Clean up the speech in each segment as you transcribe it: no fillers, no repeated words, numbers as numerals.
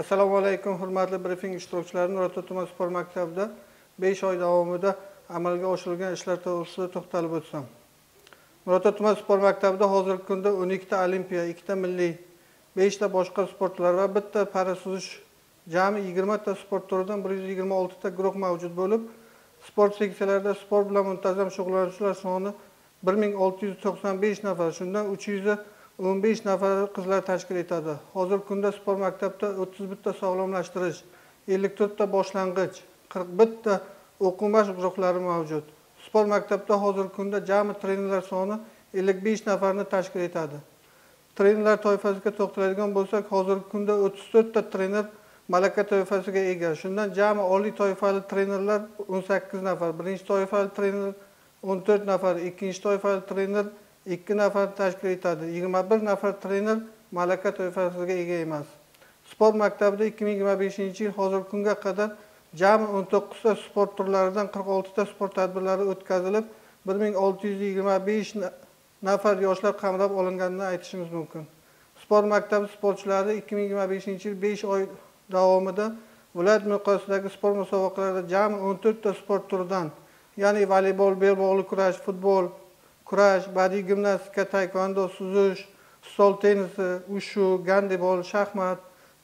Assalomu alaykum, hurmatli brifing ishtirokchilari. Nurota tuman sport maktabida 5 oy davomida amalga oshirilgan ishlar to'g'risida to'xtalib o'tsam. Nurota tuman sport maktabida hozirgi kunda 12 ta olimpiya, 2 ta milliy, 5 ta boshqa sportlar va 1 ta para suzish, jami 20 ta sport turidan 126 ta guruh mavjud bo'lib, sport seksiyalarida sport bilan muntazam shug'ullanuvchilar soni 1695 nafar, shundan 315 nafar qizlar tashkil etadi. Hozirgi kunda sport maktabda 31 ta sog'lomlashtirish, 54 ta boshlang'ich, 41 ta o'quv mashq guruhlari mavjud. Sport maktabda hozirgi kunda jami trenerlar soni 55 nafarni tashkil etadi. Trenerlar toifasiga to'xtaladigan bo'lsak, hozirgi kunda 34 ta trener malaka toifasiga ega. Shundan jami oliy toifali trenerlar 18 nafar, birinchi toifali trener 14 nafar, ikkinchi toifali trener 2 nafar tashkil etadi. 21 nafar trener malaka toifasiga ega emas. Sport maktabida 2025-yil hozirgi kunga qadar jami 19 ta sport turlaridan 46 ta sport tadbirlari o'tkazilib, 1625 nafar yoshlar qamrab olinganini aytishimiz mumkin. Sport maktabi sportchilari 2025-yil 5 oy davomida viloyat miqyosidagi sport musobaqalarida jami 14 ta sport turidan, ya'ni voleybol, belbog'li kurash, futbol, kurash, badiiy gimnastika, taekvondo, suzish, stol tennisi, ushu, gandebol, shaxmat,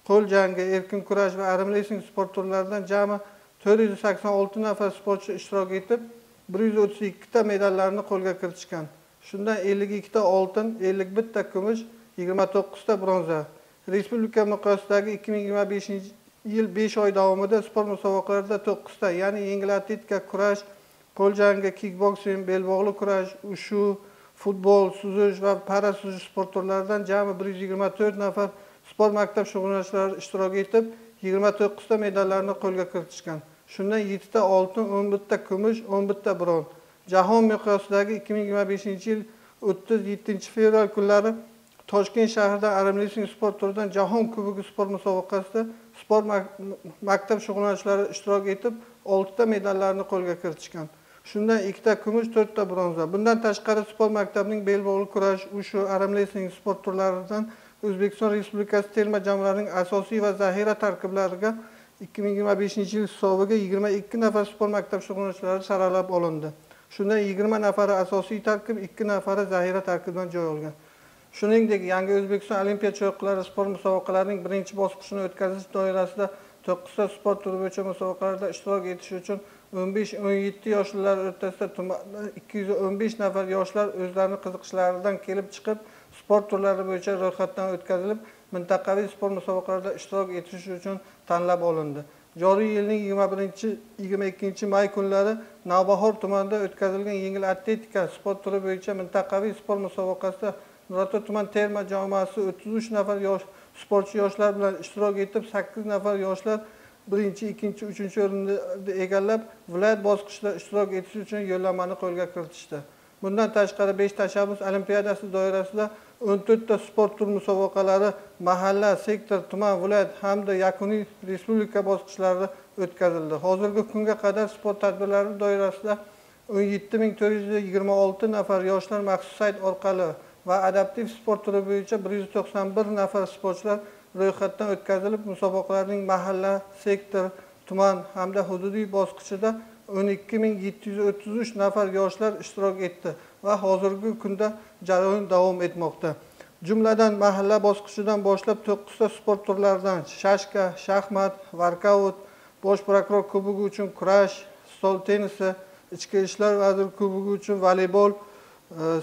qo'l jangi, erkin kurash va armrestling sport turlaridan jami 486 nafar sportchi ishtirok etib, 132 ta medallarni qo'lga kiritishgan. Shundan 52 ta oltin, 51 ta kumush, 29 ta bronza. Respublika miqyosidagi 2025-yil 5 oy davomida sport musobaqalarida 9 ta, ya'ni yengil atletika, kurash, qo'l jangi, kickboksing, belbog'li kurash, ushu, futbol, suzish va para suzish sport turlaridan jami 124 nafar sport maktab shug'ullanuvchilari ishtirok etib, 29 ta medallarni qo'lga kiritishgan. Shundan 7 ta oltin, 11 ta kumush, 11 ta bronz. Jahon miqyosidagi 2025-yil 37-fevral kunlari Toshkent shahrida armrestling sport turidan Jahon Kubogi sport musobaqasida sport maktab shug'ullanuvchilari ishtirok etib, 6 ta medallarni qo'lga kiritishgan. Shundan 2 ta kumush, 4 ta bronza. Bundan tashqari sport maktabining belbog'li kurash, ushu, armrestling sport turlaridan O'zbekiston Respublikasi terma jamoalarining asosiy va zaxira tarkiblariga 2025-yil hisobiga 22 nafar sport maktab shug'ullanuvchilari saralab olindi. Shundan 20 nafari asosiy tarkib, 2 nafari zaxira tarkibidan joy olgan. Shuningdek, Yangi O'zbekiston Olimpiya chorqilari sport musobaqalarining birinchi bosqichini o'tkazish doirasida 9 ta sport turi bo'yicha musobaqalarda ishtirok etish uchun 15-17 yoshlilar o'rtasida tumanda 215 nafar yoshlar o'zlarining qiziqishlaridan kelib chiqib, sport turlari bo'yicha ro'yxatdan o'tkazilib, mintaqaviy sport musobaqalarida ishtirok etish uchun tanlab olindi. Joriy yilning 21-22 may kunlari Navbahor tumanida o'tkazilgan yengil atletika sport turi bo'yicha mintaqaviy sport musobaqasida Nurota tuman terma jamoasi 33 nafar yosh sportchi yoshlar bilan ishtirok etib, 8 nafar yoshlar 1-, 2-, 3 o'rinni egallab, viloyat bosqichida ishtirok etish uchun yo'llanmani qo'lga kiritishdi. Bundan tashqari 5 tashabbus olimpiadasi doirasida 14 ta sport tur musobaqalari mahalla, sektor, tuman, viloyat hamda yakuniy respublika bosqichlarida o'tkazildi. Hozirgi kunga qadar sport tadbirlari doirasida 17426 nafar yoshlar maxsus sayt orqali va adaptiv sport turi bo'yicha 191 nafar sportchilar ro'yxatdan o'tkazilib, musobaqalarning mahalla, sektor, tuman hamda hududiy bosqichida 12733 nafar yoshlar ishtirok etdi va hozirgi kunda jarayon davom etmoqda. Jumladan, mahalla bosqichidan boshlab 9 ta sport turlaridan shashka, shaxmat, workout, bosh prokuror kubogi uchun kurash, stol tennisi, ichki ishlar vaziri kubogi uchun voleybol,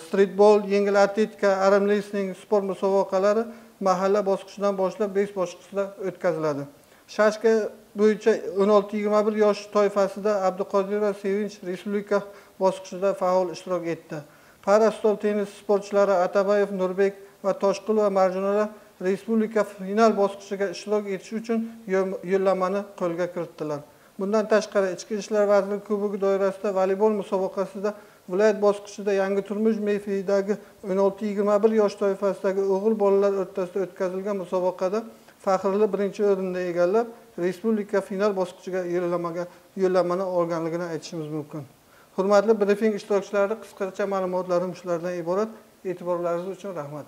streetbol, yengil atletika, armrestling sport musobaqalari mahalla bosqichidan boshlab 5 bosqichda o'tkaziladi. Shashka bo'yicha 16-21 yosh toifasida Abduqodirova Sevinch respublika bosqichida faol ishtirok etdi. Para stol tennis sportchilari Atabayev Nurbek va Toshqulova Marjonalar respublika final bosqichiga ishtirok etish uchun yo'llanmani qo'lga kiritdilar. Bundan tashqari Ichki ishlar vazirligi kubogi doirasida voleybol musobaqasida viloyat bosqichida Yangi turmush mefidagi 16-21 yosh toifasidagi o'g'il bolalar o'rtasida o'tkazilgan musobaqada faxrli 1-o'rinni egallab, respublika final bosqichiga yo'llanmani olganligini aytishimiz mumkin. Hurmatli brifing ishtirokchilari, qisqacha ma'lumotlarim shulardan iborat. E'tiborlaringiz uchun rahmat.